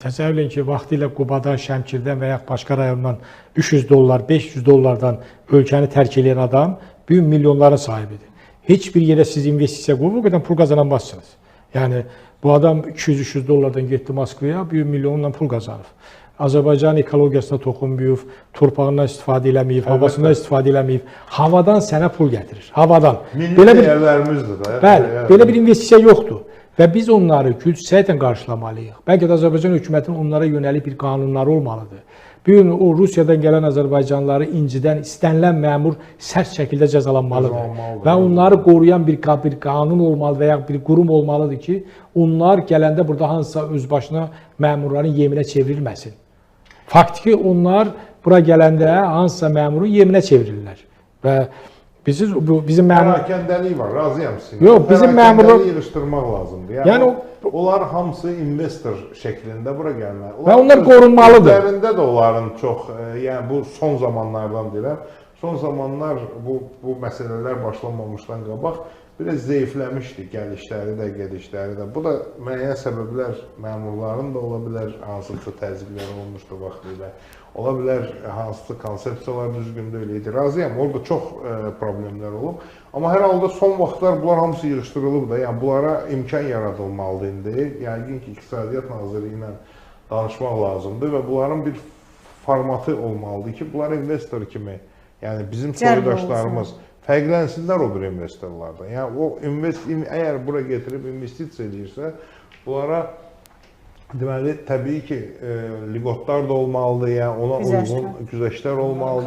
Təsəvvür edin ki, vaxtilə Qubadan, Şəmkirdən və yaxud başqa rayondan 300 dollar, 500 dollardan ölkəni tərk edən adam bu gün milyonların sahibidir. Heç bir yerə siz investisiya qoyub o qədər pul qazanamazsınız. Yəni bu adam 200-300 dollardan getdi Moskvaya, bu gün milyonla pul qazanıb. Azərbaycan ekologiyasına toxunmayıb, torpağından istifadə eləməyib, havasından istifadə eləməyib. Havadan sənə pul gətirir. Havadan. Milli Belə bir dəyərlərimizdir də. Bəli, belə bir investisiya yoxdur və biz onları güc səylə qarşılamalıyıq. Bəlkə də Azərbaycan hökumətinin onlara yönəlik bir qanunları olmalıdır. Bu gün o Rusiyadan gələn azərbaycanlıları incidən istənilən məmur sərt şəkildə cəzalanmalıdır. Cəzalanmalıdır, Və onları qoruyan bir qanun olmalı və ya bir qurum olmalıdır ki, onlar gələndə burada hansısa öz başına məmurların yeminə çevrilməsin. Faktiki onlar bura gələndə hansısa məmurun yeminə çevrilirlər. Və bilirsiniz bu bizim məmur Pərakəndəlik var, razıyam sizinlə. Yox, bizim məmurlar- Pərakəndəliyi yığışdırmaq lazımdır. Yəni, Yəni onlar hamısı investor şəklində bura gəlməli. Və onlar qorunmalıdır. Özlərində də onların çox, yəni bu son zamanlardan deyirəm. Son zamanlar bu məsələlər başlanmamışdan qabaq biraz zəifləmişdi gəlişləri də, gedişləri də. Bu da müəyyən səbəblər məmurların da ola bilər, hansısa təzyiqlər olmuşdu vaxtilə. Ola bilər hansısa konsepsiyalar düzgün deyil idi. Razıyam, orada çox problemlər olub. Amma hər halda son vaxtlar bunlar hamısı yığışdırılıb da. Yəni bunlara imkan yaradılmalıdır indi. Yəqin ki, İqtisadiyyat Nazirliyi ilə danışmaq lazımdır və bunların bir formatı olmalıdır ki, bunlar investor kimi, yəni bizim Cəlb soydaşlarımız fərqlənsinlər o bir investorlardan. Yəni o əgər bura getirib investisiya eləyirsə, bunlara deməli təbii ki, liqotlar da olmalıdır, yəni ona Güzəştlər. uyğun güzəştlər olmalıdır.